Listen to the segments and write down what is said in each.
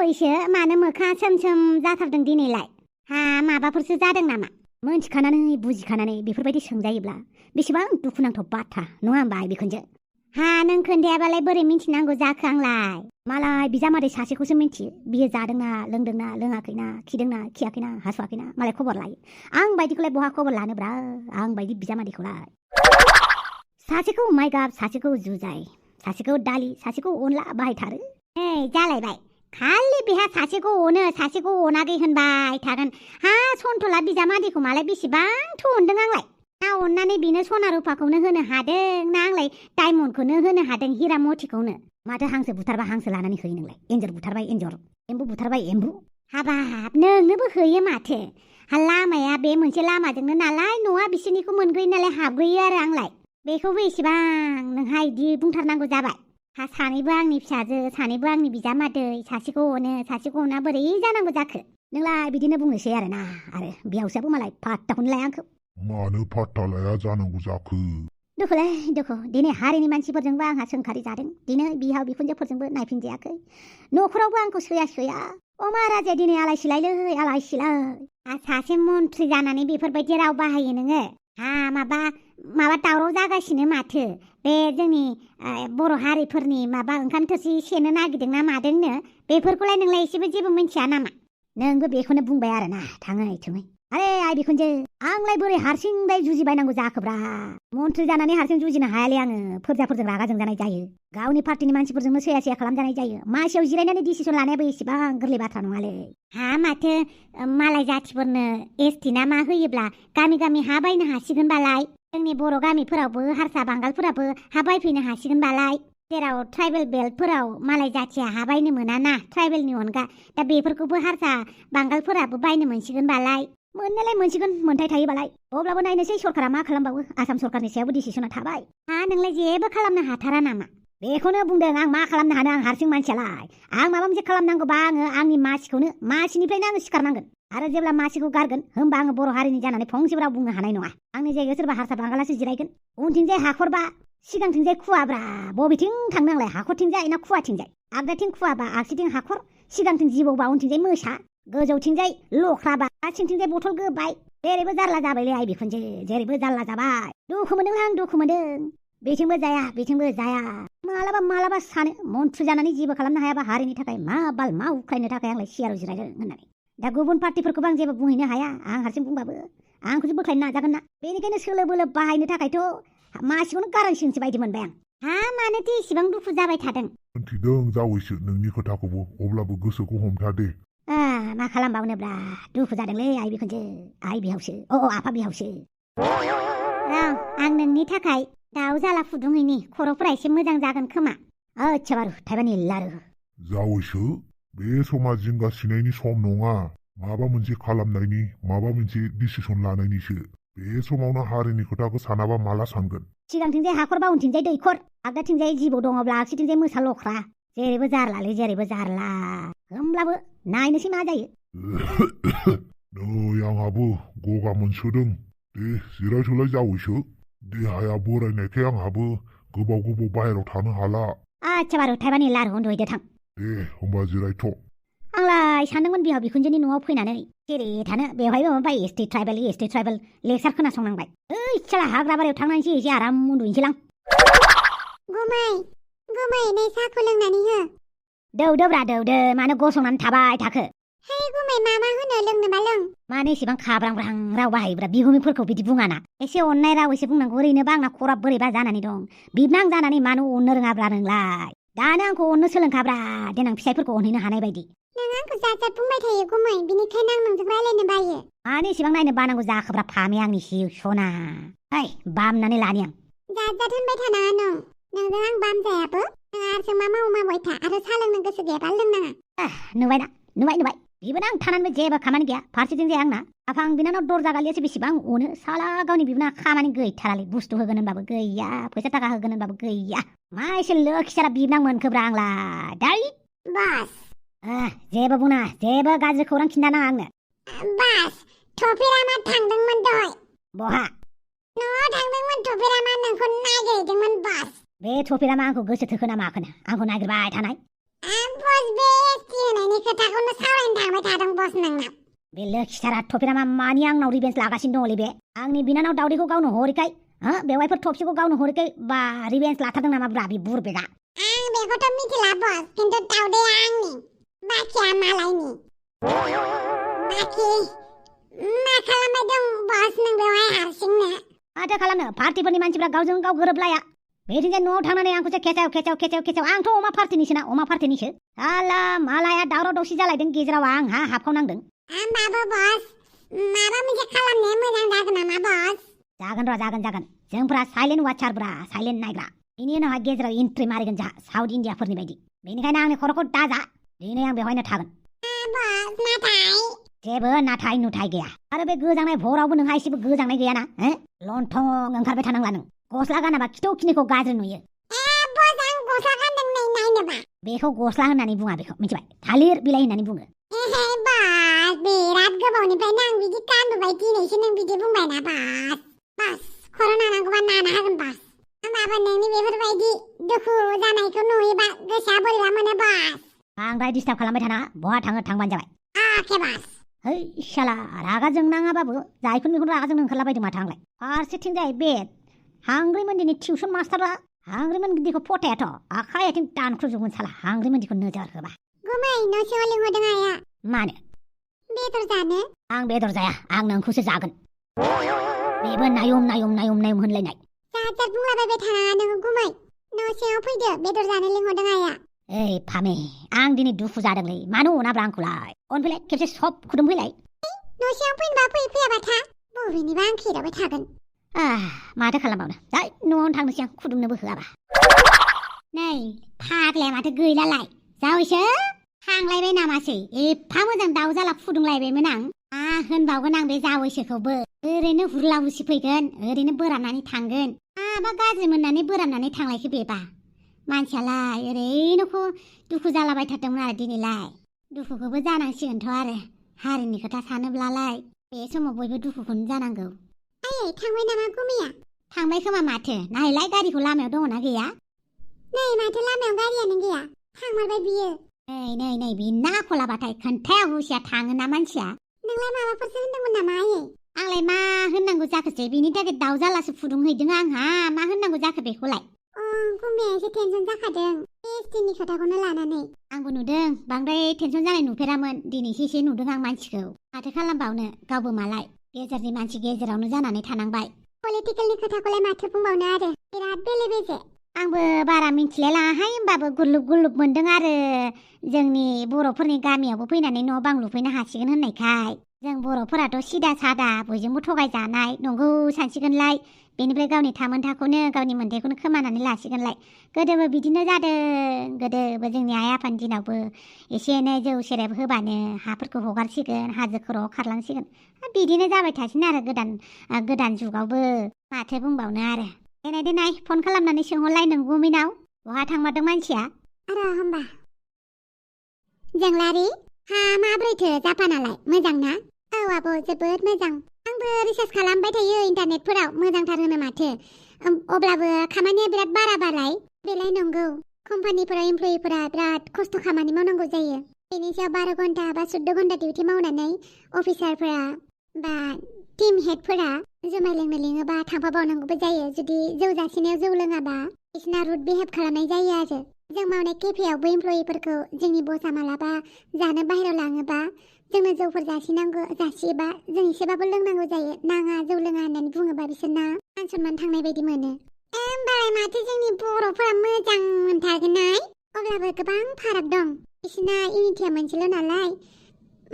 बावैसो मानो मोखा सोम जाथारदों दिनैलाय हा माबाफोरसो जादों नामा मोनथिखानानै बुजिखानानै बेफोरबायदि सोंजायोब्ला बेसेबां दुखुनांथाव बाथ्रा नङा होमबा बिखुनजो हा नों खोन्थायाबालाय बोरै मिन्थिनांगौ जाखो आंलाय मालाय बिजामादै सासेखौसो मिन्थियो बियो जादोंना लोंदोंना लोङाखैना खिदोंना खियाखैना हासुवाखैना मालाय खबर लायो आं बायदिखौलाय बहा खबर लानोब्रा आं बायदि बिजामादैखौलाय सासेखौ माइगाब सासेखौ जुजाय सासेखौ दालि सासेखौ अनला बाहायथारो जालायबाय खालि बेहा सासेखौ अनो सासेखौ अनाखै होनबाय थागोन हा सन्थला बिजामादैखौ मालाय बेसेबांथो अनदों आंलाय ना अननानै बिनो सना रुफाखौनो होनो हादों ना आंलाय डायमन्डखौनो होनो हादों हिरा मथिखौनो माथो हांसो बुथारबा हांसो लानानै होयो नोंलाय एन्जर बुथारबाय एन्जर एम्बु बुथारबाय एम्बु हाबाब नोंनोबो होयो माथो हा लामाया बे मोनसे लामाजोंनो नालाय न'आ बिसोरनिखौ मोनग्रोयो नालाय हाबग्रोयो आरो आंलाय बेखौबो एसेबां नोंहा इदि बुंथारनांगौ जाबाय हा सानैबो आंनि फिसाजो सानैबो आंनि बिजामादै सासेखौ अनो सासेखौ अना बोरै जानांगौ जाखो नोंलाय बिदिनो बुंनोसै आरोना आरो बिहावसायाबो मालाय फात्ताखौनो लाया आंखौ मानो फात्ता लाया जानांगौ जाखो दुखुलै दुखु दिनै हारिनि मानसिफोरजोंबो आंहा सोंखारि जादों दिनै बिहाव बिखुनजोफोरजोंबो नायफिनजायाखै न'खरावबो आंखौ सैया अ महाराजाया दिनै आलाय सिलायलै आलाय सिलाय सासे मन्थ्रि जानानै बेफोरबायदि राव बाहायो नोङो हा माबा दावराव जागासिनो माथो बे जोंनि बर' हारिफोरनि माबा ओंखाम थोरसि सेनो नागिरदोंना मादोंनो बेफोरखौलाय नोंलाय एसेबो जेबो मिन्थिया नामा नोंबो बेखौनो बुंबाय आरोना थाङै थुङै आरे आइ बिखुनजो आंलाय बोरै हारसिंलाय जुजिबायनांगौ जाखोब्रा मन्थ्रि जानानै हारसिं जुजिनो हायालै आङो फोरजाफोरजों रागा जोंजानाय जायो गावनि पार्टिनि मानसिफोरजोंनो सैया खालामजानाय जायो मासियाव जिरायनानै डिसिसन लानायाबो एसेबां गोरलै बाथ्रा नङालै हा माथो मालाय जाथिफोरनो एसटि ना मा होयोब्ला गामि गामि हा बायनो हासिगोनबालाय जोंनि बर' गामिफोरावबो हारसा बांगालफोराबो हा बायफैनो हासिगोनबालाय जेराव ट्राइबेल बेल्टफोराव मालाय जाथिया हा बायनो मोनाना ट्राइबेलनि अनगा दा बेफोरखौबो हारसा बांगालफोराबो बायनो मोनसिगोनबालाय मोननायलाय मोनसिगोन मोन्थाय थायोबालाय अब्लाबो नायनोसै सरकारा मा खालामबावो आसाम सरकारनि सायावबो डिसिसना थाबाय हा नोंलाय जेबो खालामनो हाथारा नामा बेखौनो बुंदों आं मा खालामनो हानो आं हारसिं मानसियालाय आं माबा मोनसे खालामनांगौबा आङो आंनि मासिखौनो मासिनिफ्रायनो आङो सिखारनांगोन आरो जेब्ला मासिखौ गारगोन होमबा आङो बर' हारिनि जानानै फंसेबो राव बुंनो हानाय नङा आंनि जायगायाव सोरबा हारसा बांगालासो जिरायगोन उनथिंजाय हाखरबा सिगांथिंजाय खुवाब्रा बबेथिं थांनो आंलाय हाखरथिंजाय ना खुवाथिंजाय आगदाथिं खुवाबा आगसिथिं हाखर सिगांथिं जिबौबा उनथिंजाय मोसा गोजौथिंजाय लख्राबा आथिंथिंजाय बथल गोबाय जेरैबो जारला जाबायलै आइ बिखुनजो जेरैबो जारला जाबाय दुखु मोनदों आं दुखु मोनदों बेथिंबो जाया बेथिंबो जाया मालाबा सानो मन्थ्रि जानानै जेबो खालामनो हायाबा हारिनि थाखाय मा बाल मा उख्रायनो थाखाय आंलाय सियाराव जिरायदों होननानै दा गुबुन पार्टिफोरखौबो आं जेबो बुंहैनो हाया आं हारसिं बुंबाबो आंखौसो बोख्लायनो नाजागोन ना बेनिखायनो सोलो बोलो बाहायनो थाखायथ' मासिखौनो गारनांसिगोनसो बायदि मोनबाय आं हा मानोथो इसेबां दुखु जाबाय थादों मिथिदों जावैसो नोंनि खोथाखौबो अब्लाबो गोसोखौ हमथा दे मा खालामबावनोब्रा दुखु जादोंलै आइ बिखुनजो आइ बिहावसो आफा बिहावसो आं नोंनि थाखाय दाउ जाला फुदुंहैनि खर'फोरा एसे मोजां जागोन खोमा अच्छा बारु थाइबानि लारु जावैसो बे समा जिंगासिनायनि सम नङा माबा मोनसे खालामनायनि माबा मोनसे डिसिसन लानायनिसो बे समावनो हारिनि खोथाखौ सानाबा माला सानगोन सिगांथिंजाय हाखरबा उनथिंजाय दैखर आगदाथिंजाय जिबौ दङब्ला आगसिथिंजाय मोसा लख्रा जेरैबो जारलालै जेरैबो जारला होमब्लाबो नायनोसै मा जायो नै आंहाबो गगा मोनसोदों दे जिरायथ'लाय जावैसो देहाया बोरायनायखाय आंहाबो गोबाव बाहेरायाव थानो हाला आच्छा बारु थाइबानि लारु उन्दुहैदो थां दे होमबा जिरायथ' आंलाय सानदोंमोन बिहाव बिखुनजोनि न'आव फैनानै जेरै थानो बेवहायबो माबा एसटि ट्राइबेल लेक्सार खोनासंनांबाय ओइ साला हाग्रा बारियाव थांनानैसो एसे आराम उन्दुहैनोसैलां गुमै नै साहाखौ लोंनानै हो दौदोब्रा दौदो मानो गसंनानै थाबाय थाखो हे गुमै मा होनो लोंनोबा लों मानो एसेबां खाब्रां राव बाहायोब्रा बिगुमैफोरखौ बिदि बुङाना एसे अननाय राव एसे बुंनांगौ ओरैनोबा आंना खराब बोरैबा जानानै दं बिबनां जानानै मानो अननो रोङाब्रा नोंलाय दानो आंखौ अननो सोलोंखाब्रा देनां फिसाइफोरखौ अनहैनो हानाय बायदि नों आंखौ जाजाद बुंबाय थायो गुमै बिनिखायनो आं नोंजों रायलायनो बायो मानो एसेबां नायनो बानांगौ जाखोब्रा फामे आंनि सिउ सना ओइ बामनानै लानि आं जाजाद होनबाय थानाङा नोंजों आं बाम जायाबो नों हारसिं मा मावबाय था आरो साहा लोंनो गोसो गैयाबा लोंनाङा नुबाय बिबोना आं थानानैबो जेबो खामानि गैया फारसेथिं जाया आंना आफां बिनानाव दरजा गालियासो बेसेबां अनो साला गावनि बिबोना खामानि गैथारालै बुस्थु होगोन होनबाबो गैया फैसा थाखा होगोन होनबाबो गैया मा एसे लोखिसारा बिबनां मोनखोब्रा आंलाय दाय बास जेबो बुङा जेबो गाज्रि खौरां खिन्थानाङा आंनो बास थफिरामा थांदोंमोन दहाय बहा न'आव थांदोंमोन थफिरामा नोंखौ नागिरदोंमोन बास बे थफिरामा आंखौ गोसो थोखोना माखोनो आंखौ नागिरबाय थानाय बस बे एसटि होनायनि खोथा बे लोखिथारा थफिरामा मानि आंनाव रिभेन्स लागासिनो दङलै बे आंनि बिनानाव दावदैखौ गावनो हरैखाय बेवाइफोर थफसिखौ गावनो हरैखाय बा रिभेन्स लाथारदों नामा ब्रा बे बुरबेगा आं बेखौथ' मिथिला बस खिन्थु दावदैया आंनि बाखिया मालायनि बाखि मा खालामबाय दं बस नों बेवहाय हारसिंनो माथो खालामनो पार्टिफोरनि मानसिफ्रा गावजों गाव गोरोबलाया बेथिंजाय न'आव थांनानै आंखौसो खेचाव आंथ' अमा पार्टिनिसोना अमा पार्टिनिसो आला मालाया दावराव दावसि जालायदों गेजेराव आंहा हाबखावनांदों होमबाबो बस माबा मोनसे खालामनाया मोजां जागोन नामा बस जागोन जोंफ्रा साइलेन्ट वाचारब्रा साइलेन्ट नायग्रा बेनि उनावहाय गेजेराव एन्ट्रि मारिगोन जा साउथ इन्डियाफोरनि बायदि बेनिखायनो आंनि खर'खौ दाजा दिनै आं बेवहायनो थागोन बस नाथाय जेबो नाथाय नुथाय गैया आरो बे गोजांनाय भरावबो नोंहा एसेबो गोजांनाय गैयाना लन्थं ओंखारबाय थानांला नों गस्ला गानाबा खिथौ गाज्रि नुयो बस आं गस्ला गानदों नायनोबा बेखौ गस्ला होननानै बुङा बेखौ मिथिबाय थालिर बिलाइ होननानै बुङो बस बिराद गोबावनिफ्रायनो आं बिदि गानबोबाय दिनैसो नों बिदि बुंबायना बस खर' नानांगौबा नाना होगोन बस होमबाबो नोंनि बेफोरबायदि दुखु जानायखौ नुयोबा गोसोआ बोरैबा मोनो बस बांद्राय डिस्टार्ब खालामबाय थाना बहा थाङो थांबानो जाबाय अके बस है शाला रागा जोंनाङाबाबो जायफोरनिखौनो रागा जोंनो ओंखारलाबायदों माथो आंलाय फारसेथिंजाय बे हांग्रिमोनदिनि टिउसन मास्टारा हांग्रिमोनदिखौ फटायाथ' आखाइ आथिं दानख्रुबजोबगोन साला हांग्रिमोनदिखौ नोजोर होबा गुमै न' सिङाव लिंहरदों आइया मानो बेदर जानो आं बेदर जाया आं नोंखौसो जागोन बेबो नायम होनलायनाय जात बुंलाबायबाय थानाङा नोङो गुमै न' सिङाव फैदो बेदर जानो लिंहरदों आइया ओइ फामे आं दिनै दुखु जादोंलै मानो अनाब्रा आंखौलाय अनफैलाय खेबसे सब खुदुमफैलाय न' सिङाव फैनोबा फैयाबा था बबेनिबा आं खेराबाय थागोन माथो खालामबावनो जाय न'आवनो थांनोसै आं खुदुमनोबो होआबा नै फाग्लाया माथो गैलालाय जावैसो थांलायबाय नामासै एफा मोजां दाउ जाला फुदुंलायबायमोन आं होनबावगोन आं बे जावैसोखौबो ओरैनो हुरला हुसि फैगोन ओरैनो बोराबनानै थांगोन माबा गाज्रि मोननानै बोराबनानै थांलायखो बेबा मानसियालाय ओरैनो दुखु जालाबायथारदोंमोन आरो दिनैलाय दुखुखौबो जानांसिगोनथ' आरो हारिनि खोथा सानोब्लालाय बे समाव बयबो दुखुखौनो जानांगौ आयै थांबाय नामा गुमैया थांबाय खोमा माथो नायलाय गारिखौ लामायाव दङना गैया नै माथो लामायाव गारियानो गैया थांमारबाय बियो नै बि ना खलाबाथाय खोन्थाया हुसिया थाङोना मानसिया नोंलाय माबाफोरसो होनदोंमोन नामा आयै आंलाय मा होननांगौ जाखोसै बिनि थाखाय दाउ जालासो फुदुंहैदों आंहा मा होननांगौ जाखो बेखौलाय गुमैया एसे टेनसन जाखादों एसटिनि खोथाखौनो लानानै आंबो नुदों बांद्राय टेनसन जानाय नुफेरामोन दिनैसो एसे नुदों आं मानसिखौ माथो खालामबावनो गावबो मालाय गेजेरनि मानसि गेजेरावनो जानानै थानांबाय पलिटिकेलनि खोथाखौलाय माथो बुंबावनो आरो बिराद बेले बेजे आंबो बारा मिन्थिलाय लाङाहाय होमबाबो गुरलुब मोनदों आरो जोंनि बर'फोरनि गामियावबो फैनानै न' बां लुफैनो हासिगोन होननायखाय जों बर'फोराथ' सिदा सादा बयजोंबो थगायजानाय नंगौ सानसिगोनलाय बेनिफ्राय गावनि थामोनथाखौनो गावनि मोन्थायखौनो खोमानानै लासिगोनलाय गोदोबो बिदिनो जादों गोदोबो जोंनि आइ आफानि दिनावबो एसे एनै जौ सेरेब होबानो हाफोरखौ हगारसिगोन हाजो खर'आव खारलांसिगोन बिदिनो जाबाय थासिगोन आरो गोदान जुगावबो माथो बुंबावनो आरो देनाय फन खालामनानै सोंहरलाय नों गुमैनाव बहा थांमारदों मानसिया होमबा जंग्लारि माब्रैथो जापानालाय मोजां ना औ आब' जोबोद मोजां आंबो रिसार्च खालामबाय थायो इन्टारनेटफोराव मोजांथार होनो माथो अब्लाबो खामानिया बिराद बाराय बेलाय नंगौ कम्पानिफोराव इमप्लयिफोरा बिराद खस्थ' खामानि मावनांगौ जायो बेनि सायाव 12 घन्टा बा 14 घन्टा डिउटि मावनानै अफिसारफोरा बा टीम हेडफोरा जुमाय लोंनो लिङोबा थांफाबावनांगौबो जायो जुदि जौ जासिनायाव जौ लोङाबा बिसोरना रुड बिहेभ खालामनाय जायो आरो जों मावनाय केफेयावबो इमप्लयिफोरखौ जोंनि बसआ मालाबा जानो बाहेरायाव लाङोबा जोंनो जौफोर जासियोबा जों एसेबाबो लोंनांगौ जायो नाङा जौ लोङा होननानै बुङोबा बिसोरना मान सनमान थांनाय बायदि मोनो होमबालाय माथो जोंनि बर'फोरा मोजां मोनथारगोनहाय अब्लाबो गोबां फाराग दं बिसोरना इउनिटिया मोनसेल' नालाय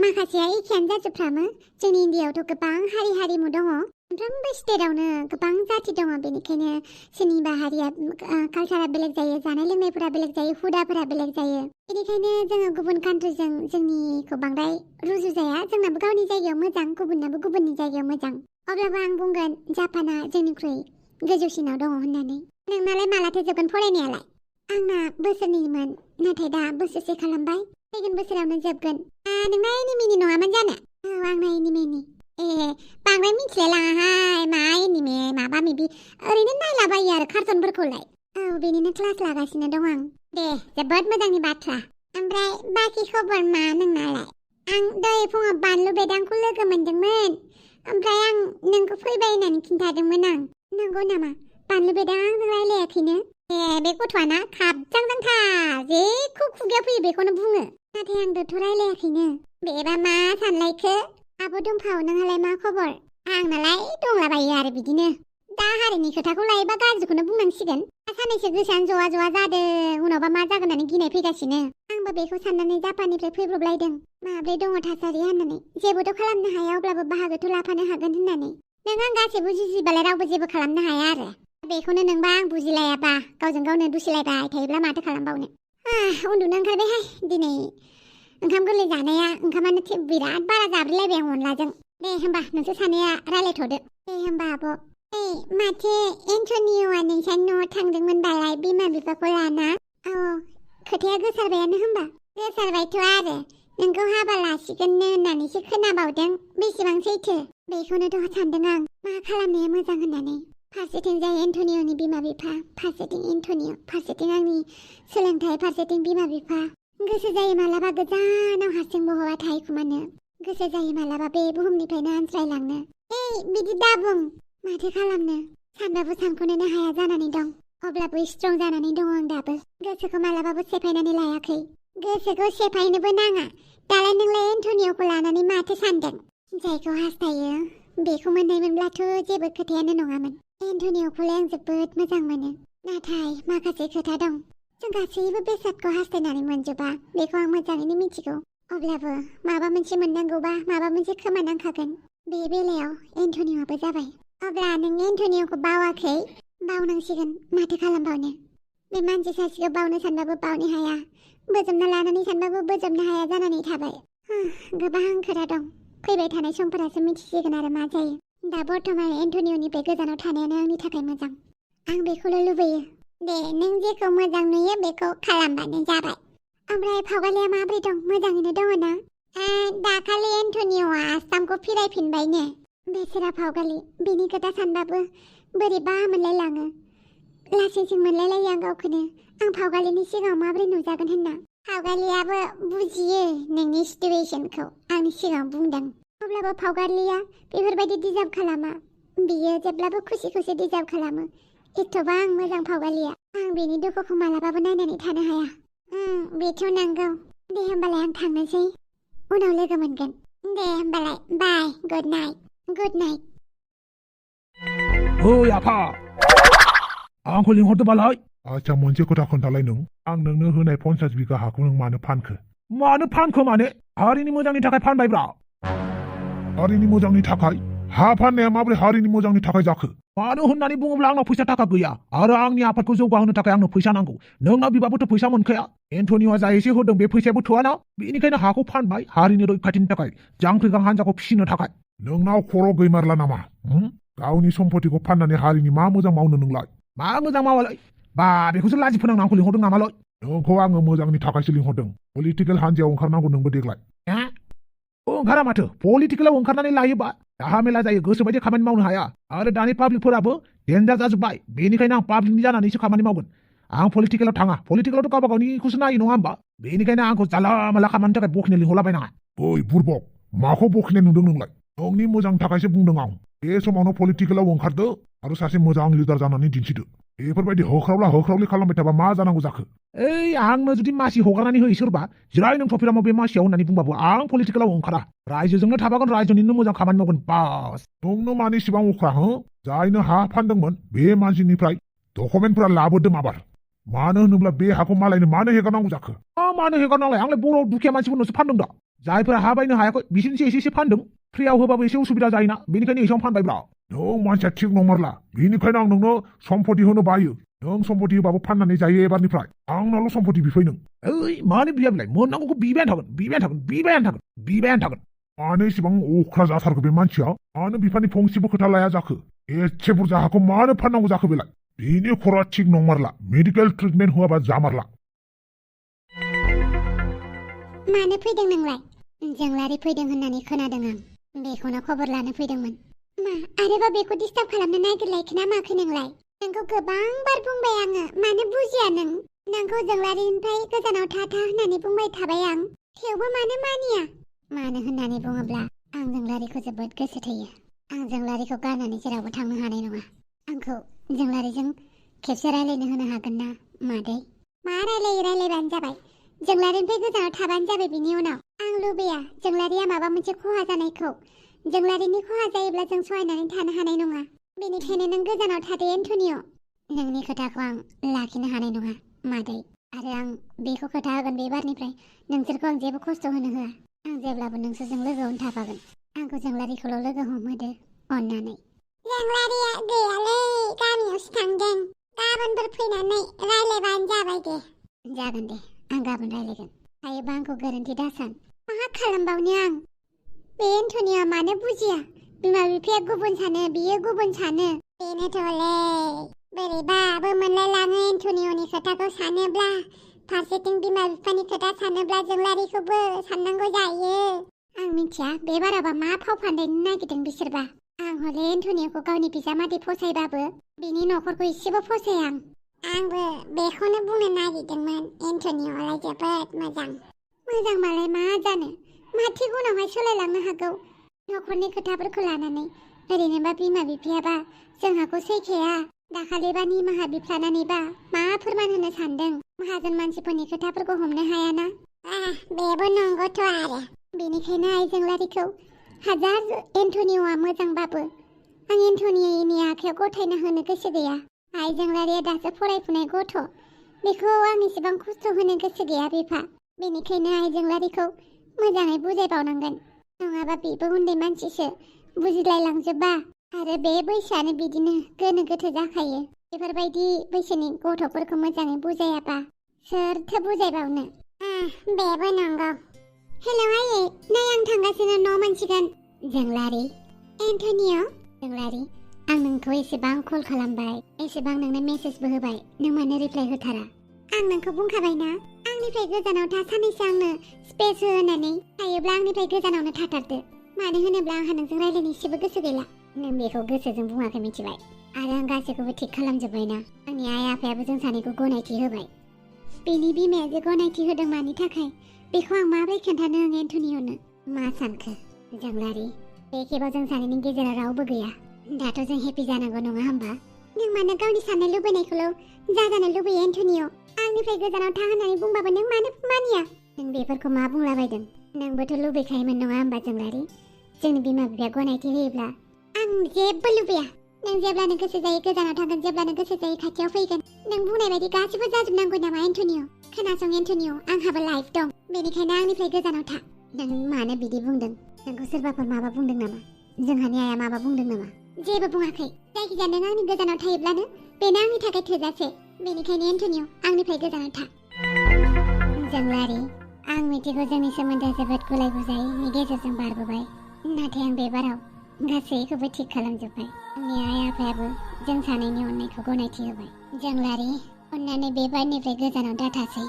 माखासेया एखेयानो जाजोबफ्रामो जोंनि इन्डियायावथ' गोबां हारि हारिमु दङ मोनफ्रोमबो स्टेटआवनो गोबां जाति दङ बेनिखायनो सोरनिबा हारिया कालसारा बेलेग जायो जानाय लोंनायफोरा बेलेग जायो हुदाफोरा बेलेग जायो बेनिखायनो जोङो गुबुन कान्ट्रिजों जोंनिखौ बांद्राय रुजुजाया जोंनाबो गावनि जायगायाव मोजां गुबुननाबो गुबुननि जायगायाव मोजां अब्लाबो आं बुंगोन जापाना जोंनिख्रुइ गोजौसिनाव दङ होननानै नोंनालाय मालाथो जोबगोन फरायनायालाय आंना बोसोरनैमोन नाथाय दा बोसोरसे खालामबाय फैगोन बोसोरावनो जोबगोन नोंना एनिमेनि नङामोन जानो औ आंना एनिमेनि बांद्राय मिथिलाय लाङाहाय मा एनिमे माबा माबि ओरैनो नायलाबायो आरो कार्टुनफोरखौलाय औ बेनिनो क्लास लागासिनो दं आं दे जोबोद मोजांनि बाथ्रा ओमफ्राय बाखि खबर मा नोंनालाय आं दहाय फुङाव बानलु बेदांखौ लोगो मोनदोंमोन ओमफ्राय आं नोंखौ फैबाय होननानै खिन्थादोंमोन आं नंगौ नामा बानलु बेदां आंजों रायलायाखैनो बे गथ'आना खाबजांजांथार जेखौ खुगायाव फैयो बेखौनो बुङो नाथाय आंदोथ' रायलायाखैनो बेबा मा सानलायखो आब' दुम्फाव नोंहालाय मा खबर आंनालाय दंलाबायो आरो बिदिनो दा हारिनि खोथाखौ लायोबा गाज्रिखौनो बुंनांसिगोन सानैसो गोसोआनो जवा जवा जादों उनावबा मा जागोन होननानै गिनाय फैगासिनो आंबो बेखौ साननानै जापाननिफ्राय फैब्रबलायदों माब्रै दङ थासारिया होननानै जेबोथ' खालामनो हाया अब्लाबो बाहागोथ' लाफानो हागोन होननानै नों आं गासैबो जुजिबालाय रावबो जेबो खालामनो हाया आरो बेखौनो नोंबा आं बुजिलायाबा गावजों गावनो दुसिलायबाय थायोब्ला माथो खालामबावनो उन्दुनो ओंखारबायहाय दिनै ओंखाम गोरलै जानाया ओंखामानो बिराद बारा जाब्रैलायबाय आं अनलाजों दे होमबा नोंसोर सानैया रायलायथ'दो दे होमबा आब' माथो एन्टनिय'आ नोंसानि न'आव थांदोंमोनबालाय बिमा बिफाखौ लाना खोथाया गोसारबायानो होमबा गोसारबायथ' आरो नोंखौ हाबा लासिगोननो होननानैसो खोनाबावदों बेसेबां सैथो बेखौनोथ' सानदों आं मा खालामनाया मोजां होननानै फारसेथिंजाय एन्टनिय'नि बिमा बिफा फारसेथिं एन्टनिय' फारसेथिं आंनि सोलोंथाइ फारसेथिं बिमा बिफा गोसो जायो मालाबा गोजानाव हारसिं बहाबा थाहैखुमानो गोसो जायो मालाबा बे बुहुमनिफ्रायनो आनज्रायलांनो बिदि दाबुं माथो खालामनो सानबाबो सानख'नोनो हाया जानानै दं अब्लाबो स्ट्रं जानानै दङ आं दाबो गोसोखौ मालाबाबो सेफायनानै लायाखै गोसोखौ सेफायनोबो नाङा दालाय नोंलाय एन्टनिय'खौ लानानै माथो सानदों जायखौ हास्थायो बेखौ मोननायमोनब्लाथ' जेबो खोथायानो नङामोन एन्टनिय'खौलाय आं जोबोद मोजां मोनो नाथाय माखासे खोथा दं जों गासैबो बेसादखौ हास्थायनानै मोनजोबा बेखौ आं मोजाङैनो मिथिगौ अब्लाबो माबा मोनसे मोननांगौबा माबा मोनसे खोमानांखागोन बे बेलायाव एन्टनिय'आबो जाबाय अब्ला नों एन्टनिय'खौ बावाखै बावनांसिगोन माथो खालामबावनो बे मानसि सासेखौ बावनो सानबाबो बावनो हाया बोजबना लानानै सानबाबो बोजबनो हाया जानानै थाबाय गोबां खोथा दं फैबाय थानाय समफोरासो मिथिसिगोन आरो मा जायो दा बर्थमान एन्टनिय'निफ्राय गोजानाव थानायानो आंनि थाखाय मोजां आं बेखौल' लुबैयो दे नों जेखौ मोजां नुयो बेखौ खालामबानो जाबाय ओमफ्राय फावगालिया माबोरै दं मोजाङैनो दङ ना दाखालि एन्टनिय'आ आसामखौ फिरायफिनबायनो बेसेरा फावगालि बिनि खोथा सानबाबो बोरैबा मोनलायलाङो लासिंसिं मोनलायलायो आं गावखौनो आं फावगालिनि सिगाङाव माबोरै नुजागोन होनना फावगालियाबो बुजियो नोंनि सिटुवेसनखौ आंनि सिगाङाव बुंदों अब्लाबो फावगालिया बेफोरबायदि डिजार्भ खालामा बियो जेब्लाबो खुसि खुसि डिजार्भ खालामो एथ'बां मोजां फावगालिया आं बेनि दुखुखौ मालाबाबो नायनानै थानो हाया बेथ' नंगौ दे होमबालाय आं थांनोसै उनाव लोगो मोनगोन दे होमबालाय बाय गुड नाइट ओइ आफा आंखौ लिंहरदो बालाय आच्छा मोनसे खोथा खोन्थालाय नों आं नोंनो होनाय 50 बिघा हाखौ नों मानो फानखो माने हारिनि मोजांनि थाखाय फानबायब्रा हारिनि मोजांनि थाखाय हा फाननाया माबोरै हारिनि मोजांनि थाखाय जाखो मानो होननानै बुङोब्ला आंनाव फैसा थाखा गैया आरो आंनि आफादखौ जौगाहोनो थाखाय आंनो फैसा नांगौ नोंनाव बिबाबोथ' फैसा मोनखाया एन्टनिय'आ जा एसे होदों बे फैसायाबो थोआना बेनिखायनो हाखौ फानबाय हारिनि रैखाथिनि थाखाय जांख्रिगां हान्जाखौ फिसिनो थाखाय नोंनाव खर' गैमारला नामा गावनि सम्पतिखौ फाननानै हारिनि मा मोजां मावनो नोंलाय मा मोजां मावालाय बा बेखौसो लाजि फोनांना आंखौ लिंहरदों नामालाय नोंखौ आङो मोजांनि थाखायसो लिंहरदों पलिटिकेल हान्जायाव ओंखारनांगौ नोंबो देग्लाय ओंखारा माथो पलिटिकेलाव ओंखारनानै लायोबा दाहा मेला जायो गोसोबायदि खामानि मावनो हाया आरो दानि पाब्लिकफोराबो डेन्जार जाजोब्बाय बेनिखायनो आं पाब्लिकनि जानानैसो खामानि मावगोन आं पलिटिकेलाव थाङा पलिटिकेलावथ' गावबा गावनिखौसो नायो नङा होमबा बेनिखायनो आंखौ जाला माला खामानिनि थाखाय बखिनो लिंहरलाबायनाङा ओइ बुरबक माखौ बखिनाय नुदों नोंलाय नोंनि मोजांनि थाखायसो बुंदों आं बे समावनो पलिटिकेलाव ओंखारदो आरो सासे मोजां लिडार जानानै दिन्थिदो बेफोरबायदि होख्रावलि खालामबाय थाबा मा जानांगौ जाखो आंनो जुदि मासि हगारनानै होयो सोरबा जिराय नों टपिरामाव बे मासियाव होननानै बुंबाबो आं पलिटिकेलाव ओंखारा रायजोजोंनो थाबागोन रायजोनिनो मोजां खामानि मावगोन बास नोंनो मानि इसिबां अख्रा जायनो हा फानदोंमोन बे मानसिनिफ्राय डकुमेन्टफोरा लाबोदो माबार मानो होनोब्ला बे हाखौ मालायनो मानो हेगारनांगौ जाखो मानो हेगारनांलाय आंलाय बर' दुखिया मानसिफोरनोसो फानदों दा जायफोरा हा बायनो हायाखै बिसोरनिसो एसे फानदों फ्रियाव होबाबो एसे उसुबिदा जायोना बेनिखायनो एसेयावनो फानबायब्रा नों मानसिया थिग नंमारला बेनिखायनो आं नोंनो सम्पति होनो बायो नों सम्पति होबाबो फाननानै जायो एबारनिफ्राय आंनावल' सम्पति बिफै नों मानो बियाब्लाय मोननांगौखौ बिबायानो थागोन मानो इसिबां अख्रा जाथारखो बे मानसिया मानो बिफानि फंसेबो खोथा लाया जाखो एसे बुरजा हाखौ मानो फाननांगौ जाखो बेलाय बेनि खर'आ थिग नंमारला मेडिकेल ट्रिटमेन्ट होआबा जामारला मानो फैदों नोंलाय जोंलारि फैदों होननानै खोनादों आं बेखौनो खबर लानो फैदोंमोन मा आरोबा बेखौ डिस्टार्ब खालामनो नागिरलायखो ना माखो नोंलाय नोंखौ गोबां बार बुंबाय आङो मानो बुजिया नोंखौ जोंलारिनिफ्राय गोजानाव था होननानै बुंबाय थाबाय आं थेवबो मानो मानिया मानो होननानै बुङोब्ला आं जोंलारिखौ जोबोद गोसो थोयो। आं जोंलारिखौ गारनानै जेरावबो थांनो हानाय नङा। आंखौ जोंलारिजों खेबसे रायलायनो होनो हागोन ना मादै? मा रायलायो रायलायबानो जाबाय। जोंलारिनिफ्राय गोजानाव थाबानो जाबाय। बिनि उनाव आं लुबैया जोंलारिया माबा मोनसे खहा जानायखौ। जोंलारिनि खहा जायोब्ला जों सहायनानै थानो हानाय नङा। बेनिखायनो नों गोजानाव थादो एन्टनिय'। नोंनि खोथाखौ आं लाखिनो हानाय नङा मादै। आरो आं बेखौ खोथा होगोन बे बारनिफ्राय नोंसोरखौ आं जेबो खस्थ' होनो होआ। आं जेब्लाबो नोंसोरजों लोगोआवनो थाफागोन। आंखौ जोंलारिखौल' लोगो हमहोदो अननानै। जोंलारिया गैयालै, गामियावसो थांदों। गाबोनफोर फैनानै रायलायबानो जाबाय दे। जागोन दे, आं गाबोन रायलायगोन। हायोबा आंखौ गोरोन्थि दासान। मा खालामबावनो आं? बे एन्टनिया मानो बुजिया? बिमा बिफाया गुबुन सानो, बियो गुबुन सानो। बेनोथ'लै, बोरैबाबो मोनलायलाङो एन्टनिय'नि खोथाखौ सानोब्ला। फारसेथिं बिमा बिफानि खोथा सानोब्ला जोंलारिखौबो साननांगौ जायो। आं मिथिया बे बाराबा मा फाव फान्दायनो नागिरदों बिसोरबा। आं हले एन्टनिय'खौ गावनि बिजामादै फसायबाबो बिनि न'खरखौ एसेबो फसाया आं। आंबो बेखौनो बुंनो नागिरदोंमोन। एन्टनिय'आलाय जोबोद मोजां। मोजां मालाय मा जानो? मा थिग उनावहाय सोलायलांनो हागौ न'खरनि खोथाफोरखौ लानानै। ओरैनोबा बिमा बिफायाबा जोंहाखौ सैखाया। दाखालिबा निमाहा बिफ्लानानैबा मा फोरमान होनो सानदों? माहाजोन मानसिफोरनि खोथाफोरखौ हमनो हायाना। बेबो नंगौथ' आरो। बेनिखायनो आइ जोंलारिखौ हाजार एन्टनिय'आ मोजांबाबो आं एन्टनिय'नि आखायाव गथायना होनो गोसो गैया। आइ जोंलारिया दासो फरायफुनाय गथ'। बेखौ आं एसेबां खस्थ' होनो गोसो गैया बिफा। बेनिखायनो आइ जोंलारिखौ मोजाङै बुजायबावनांगोन। नङाबा बेबो उन्दै मानसिसो, बुजिलायलांजोबा। आरो बे बैसोआनो बिदिनो गोनो गोथो जाखायो। बेफोरबायदि बैसोनि गथ'फोरखौ मोजाङै बुजायाबा सोरथो बुजायबावनो? बेबो नंगौ। हेलौ आयै, नै आं थांगासिनो न' मोनसिगोन। जोंलारि, एन्टनिय'। जोंलारि, आं नोंखौ एसेबां कल खालामबाय, एसेबां नोंनो मेसेजबो होबाय, नों मानो रिप्लाय होथारा? आं नोंखौ बुंखाबायना, आंनिफ्राय गोजानाव था, साननैसो आंनो स्पेस हो होननानै। हायोब्ला आंनिफ्राय गोजानावनो थाथारदो। मानो होनोब्ला आंहा नोंजों रायलायनो एसेबो गोसो गैला। नों बेखौ गोसोजों बुङाखै मिथिबाय। आरो आं गासैखौबो थिग खालामजोब्बायना। आंनि आइ आफायाबो जों सानैखौ गनायथि होबाय। बेनि बिमाया जे गनायथि होदों मानि थाखाय बेखौ आं माबोरै खोन्थानो आं एन्टनिय'नो? मा सानखो जोंलारि? बे खेबाव जों सानैनि गेजेराव रावबो गैया। दाथ' जों हेपि जानांगौ नङा होमबा? नों मानो गावनि साननाय लुबैनायखौल' जाजानो लुबैयो एन्टनिय'? आंनिफ्राय गोजानाव था होननानै बुंबाबो नों मानो मानिया? नों बेफोरखौ मा बुंलाबायदों? नोंबोथ' लुबैखायोमोन नङा होमबा जोंलारि? जोंनि बिमा बिफाया गनायथि होयोब्ला आं जेबो लुबैया। नों जेब्लानो गोसो जायो गोजानाव थांगोन, जेब्लानो गोसो जायो खाथियाव फैगोन। नों बुंनाय बायदि गासिबो जाजोबनांगौ नामा एन्टनिय'? खोनासं एन्टनिय', आंहाबो लाइफ दं। बेनिखायनो आंनिफ्राय गोजानाव था। नों मानो बिदि बुंदों? नोंखौ सोरबाफोर माबा बुंदों नामा? जोंहानि आइया माबा बुंदों नामा? जेबो बुङाखै। जायखिजाया नों आंनि गोजानाव थायोब्लानो बेनो आंनि थाखाय थोजासे। बेनिखायनो एन्टनिय', आंनिफ्राय गोजानाव था। जोंलारि, आं मिथिगौ जोंनि सोमोन्दोआ जोबोद गुलाय गुजायनि गेजेरजों बारबोबाय। नाथाय आं बे बाराव गासैखौबो थिग खालामजोब्बाय। आंनि आइ आफायाबो जों सानैनि अननायखौ गनायथि होबाय। जोंलारि, अननानै बे बारनिफ्राय गोजानाव दाथासै।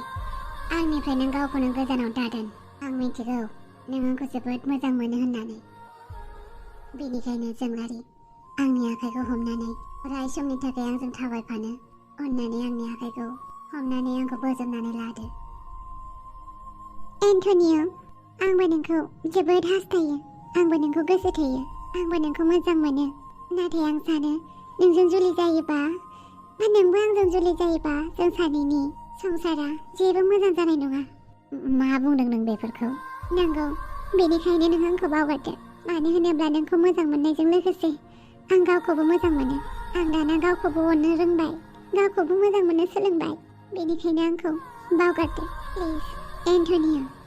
आंनिफ्राय नों गावखौनो गोजानाव दादोन। आं मिथिगौ नों आंखौ जोबोद मोजां मोनो होननानै। बेनिखायनो जोंलारि, आंनि आखाइखौ हमनानै अराय समनि थाखाय आंजों थाबायफानो अननानै आंनि आखाइखौ हमनानै आंखौ बोजबनानै लादो। एन्टनिय', आंबो नोंखौ जोबोद हास्थायो। आंबो नोंखौ गोसो थोयो। आंबो नोंखौ मोजां मोनो। नाथाय आं सानो नोंजों जुलि जायोबा, बा नोंबो आंजों जुलि जायोबा जों सानैनि संसारा जेबो मोजां जानाय नङा। मा बुंदों नों बेफोरखौ? नंगौ, बेनिखायनो नों आंखौ बावगारदो। मानो होनोब्ला नोंखौ मोजां मोननायजों लोगोसे आं गावखौबो मोजां मोनो। आं दाना गावखौबो अननो रोंबाय, गावखौबो मोजां मोननो सोलोंबाय। बेनिखायनो आंखौ बावगारदो प्लिज एन्टनिय'।